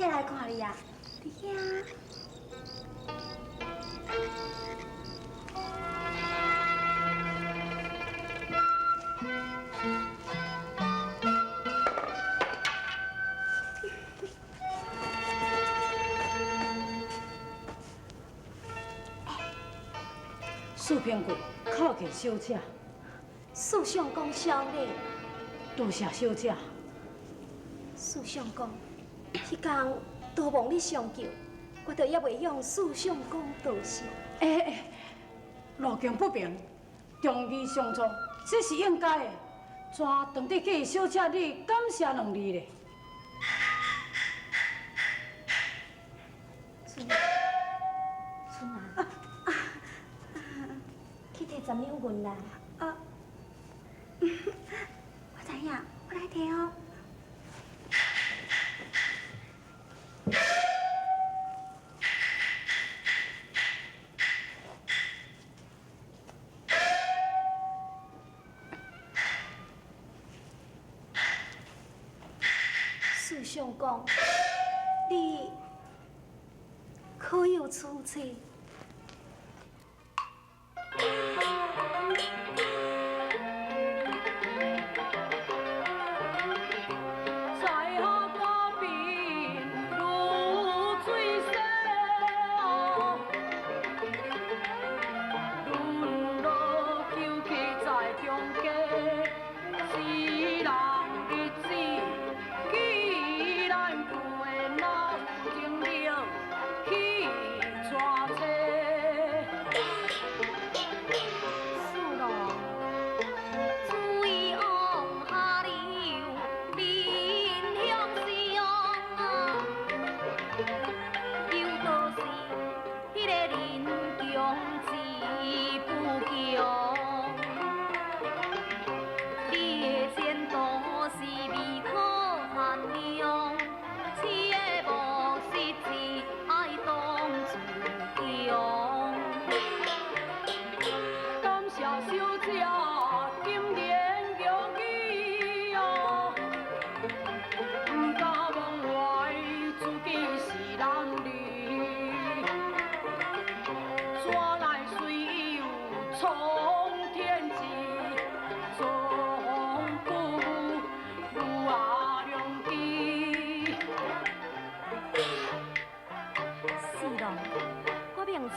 姐來看你啊，佇遐。四平贵，叩见小姐。四相公小礼。多谢小姐。四相公，彼工多蒙你相救，我都犹未向四相公道谢。欸欸，路见不平，忠义相助，这是应该的。怎当得叫小姐你感谢两字咧？春春啊，去提10兩銀來。啊，我知影，我來提哦。四相公，你可有出册？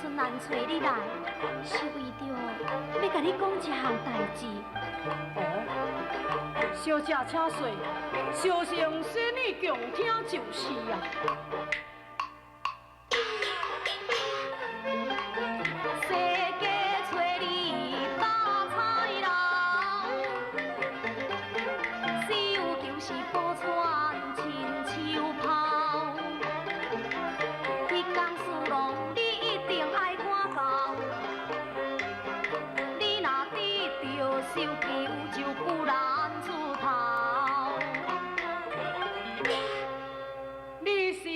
春蘭揣你來，是為著欲共你講一項代誌。哦，小姐請說，小生洗耳恭聽就是啊。你是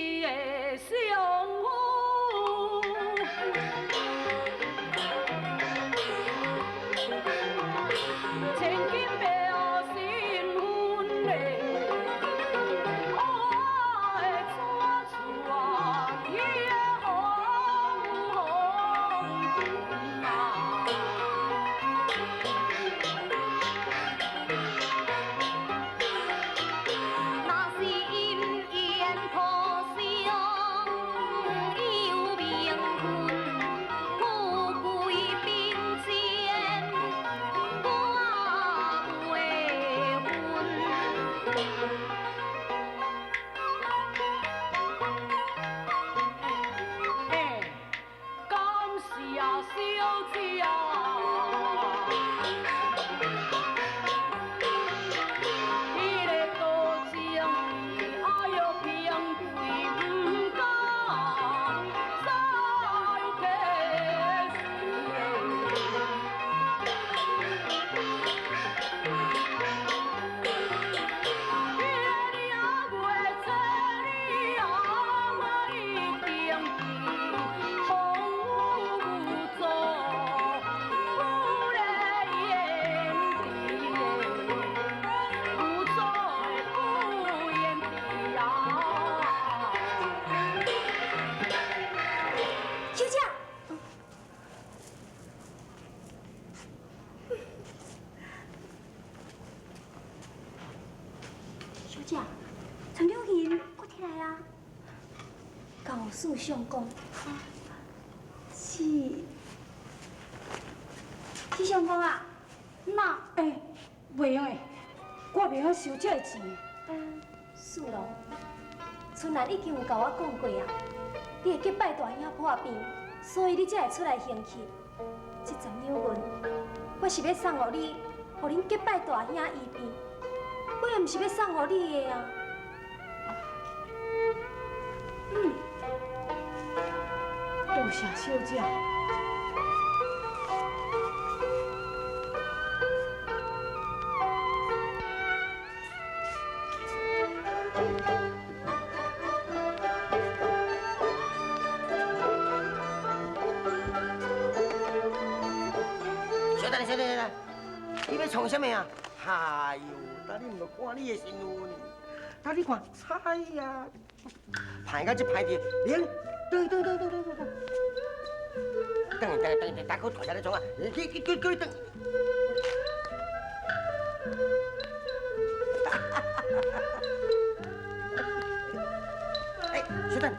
交予四相公。是，四相公啊，那欸，袂用的，我袂晓收这个钱。四郎，春兰已经有共我讲过啊，你会结拜大兄破病，所以你才会出来行乞。这十两银，我是欲送予你，予恁结拜大兄医病，我也毋是欲送予你的啊。嗯，多谢小姐。小等，小等，小等，你欲创啥物啊？哎哟，当你毋看你的身份，当你看，哎呀，歹到这歹地，免，转转转转转转，转转转转，大哥大声咧创啊！去去去去转。哎，小等，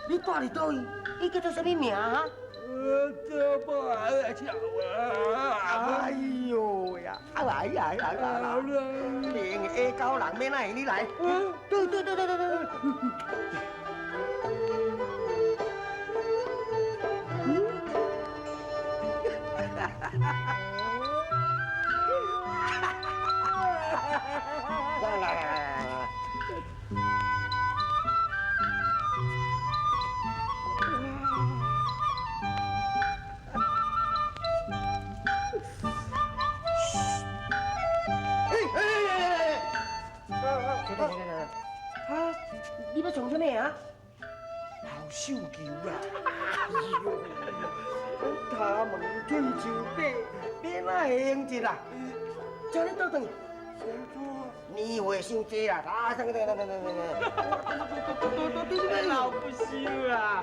你住伫佗位？你叫做啥物名啊？哎呦呀！哎呀呀呀！连下狗人欲哪会你来？对对对对对对。来来来来来。啊！你欲创啥物啊？抛绣球啦！哎呦，头毛退树底，你哪会用得啦？叫你倒转去。年岁伤济啦！啊，等等等等等等等，老不休啊！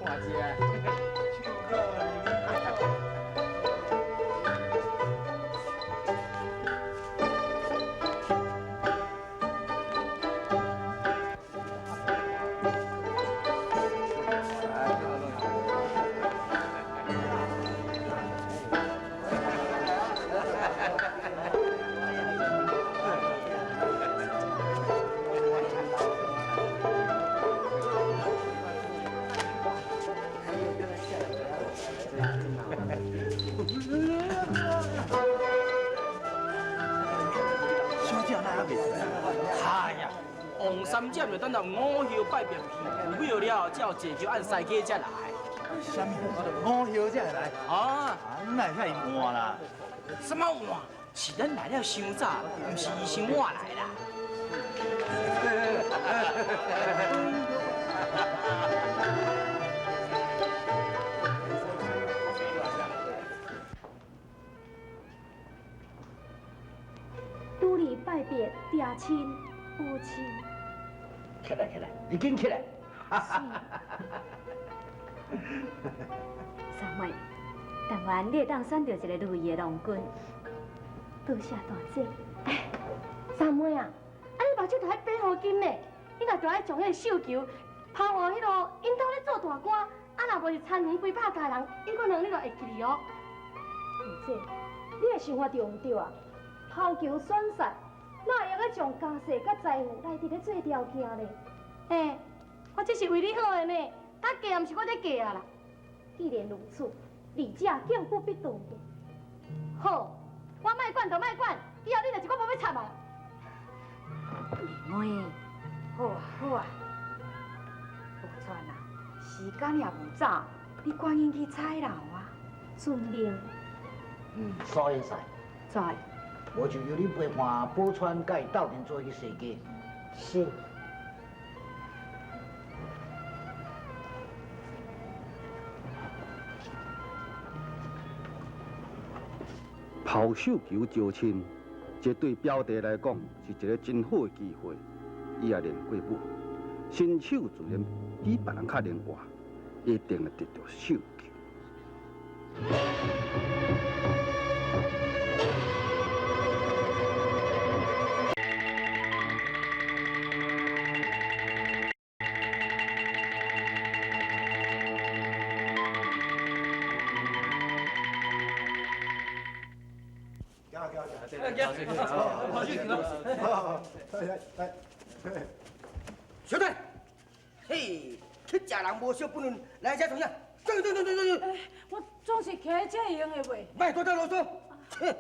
看这，唱歌。王三姐就等到五后拜别去，有了才有坐轿按西街才来。啥物？五后才会来？啊，哪会遐晚啦？什么晚？是咱来了伤早，毋是伊伤晚来啦。拄哩拜别爹亲母亲。起来起来，你紧起来。三妹，但愿你会当选著一个如意的郎君。多谢大姐。哎，三妹啊，啊你目睭著爱白虎金的，你若著爱将彼个绣球抛予彼个𪜶兜咧做大官，啊若无是田园几百家人，伊可能你就会记哩哦。大姐，你的想法对毋对啊？抛球选婿，哪会用得将家世佮财富来伫咧做条件咧？欸，我这是为你好的呢，啊嫁毋是我咧嫁啊啦。既然如此，二者更不必多言。好，我莫管就莫管，以后你就是我无欲插啊。妹，好啊好啊，宝钏啊，时间也无早，你赶紧去采老啊。遵命。嗯，苏元帅。在。无就由你陪伴宝钏佮伊斗阵做去西街。是。抛绣球招亲，这对表弟来讲是一个真好的机会。伊也练过武，身手自然比别人较灵活，一定会得著绣球。行，抛绣球。来来来，小弟，嘿，去食人无小本分，来遮创啥？转转转转转！我总是徛在遮会用的袂？莫多多啰嗦。切。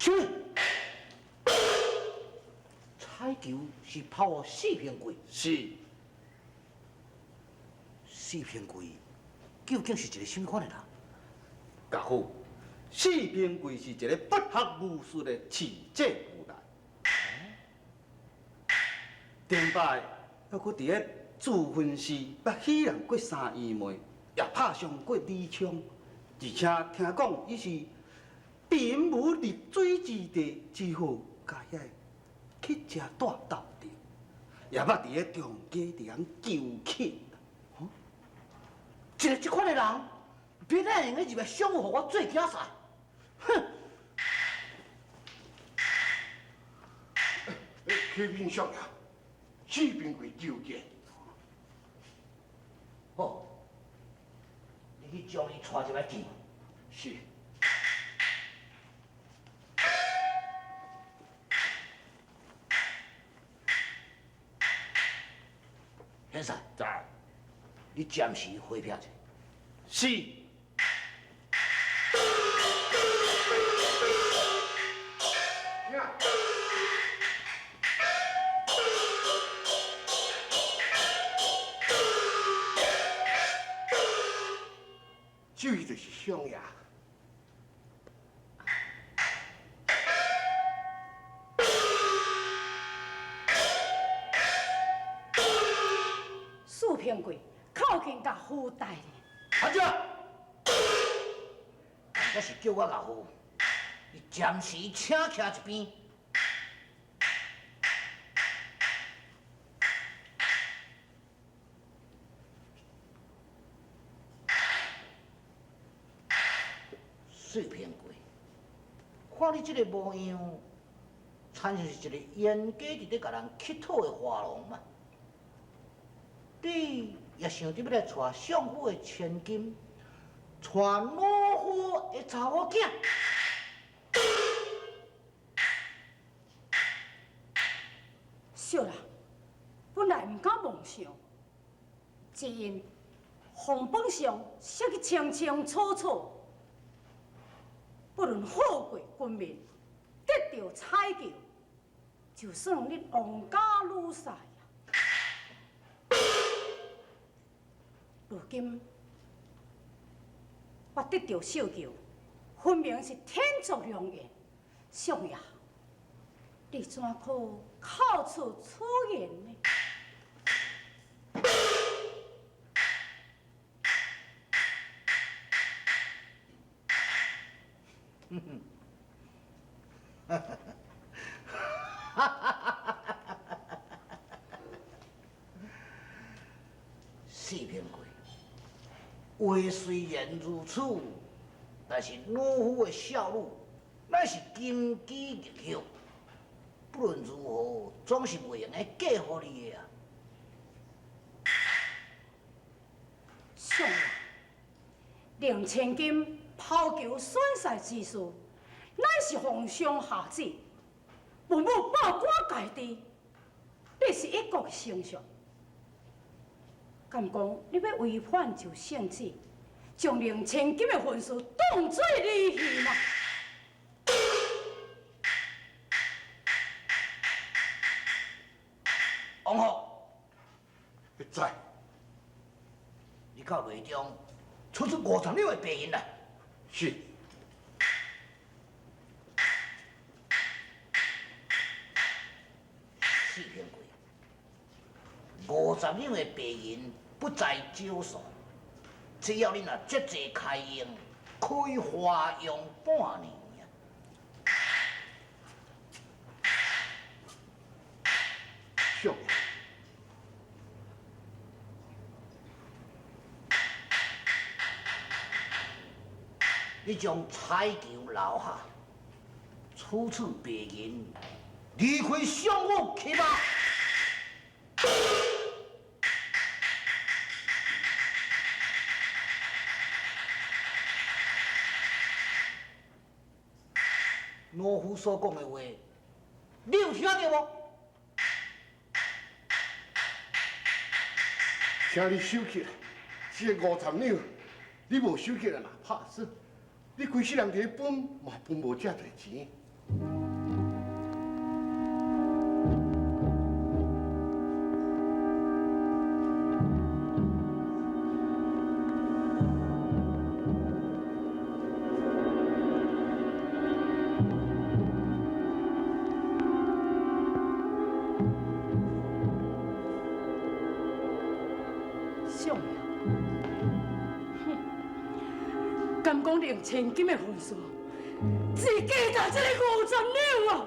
啥物？彩球是抛予四平贵？是。四平贵究竟是一个啥物款的人？家父，四平贵是一个不学无术的饲这无赖。顶摆，犹阁伫咧自焚时，捌欺人过三姨妹，也拍伤过李昌，而且听讲伊是贫无入水之地，只好共遐个乞食带斗阵，也捌伫咧中街伫人求乞。一个这款的人，别哪会用得入来相府，予我做囝婿？哼！启禀相爷，四平贵求见。好，你去将伊带入来见。是。先生，在。你暂时回避者。是。这位就是相爷。四平贵，口径共呼大咧。阿姐，我是叫我共呼，你暂时请徛一边。四平贵，看你这个模样，亲像是一个冤家伫咧共人乞讨的花郎嘛。你也想著欲来娶相府的千金，娶老夫的查某囝？小人本来毋敢妄想，只因红本上写得清清楚楚，不论富贵军民，得到彩球，就算你王家女婿啊。如今我得到绣球，分明是天作良缘。相爷，你怎可口出此言呢？四平贵，话虽然如此，但是老夫的孝女乃是金枝玉叶，不论如何，总是袂用得嫁予你的啊！相爷，令千金抛球选赛之事，乃是皇上下旨，文武百官皆知，你是一国丞相。敢讲你欲违反就圣旨，将令千金的婚事当做儿戏吗？王虎，在。你到内中取出50两的白银来。是。四平贵，50两的白银不在少数，只要你若节制开用，可以花用半年啊。相爷，你将彩球留下，取出白银，离开相府去吧。老夫所讲的话，你有听到无？请你收起来，这50两，你无收起来嘛拍算，你规世人伫咧分嘛分无遮济钱。相爷，哼，敢讲你用千金的份数，只价值这个50两啊！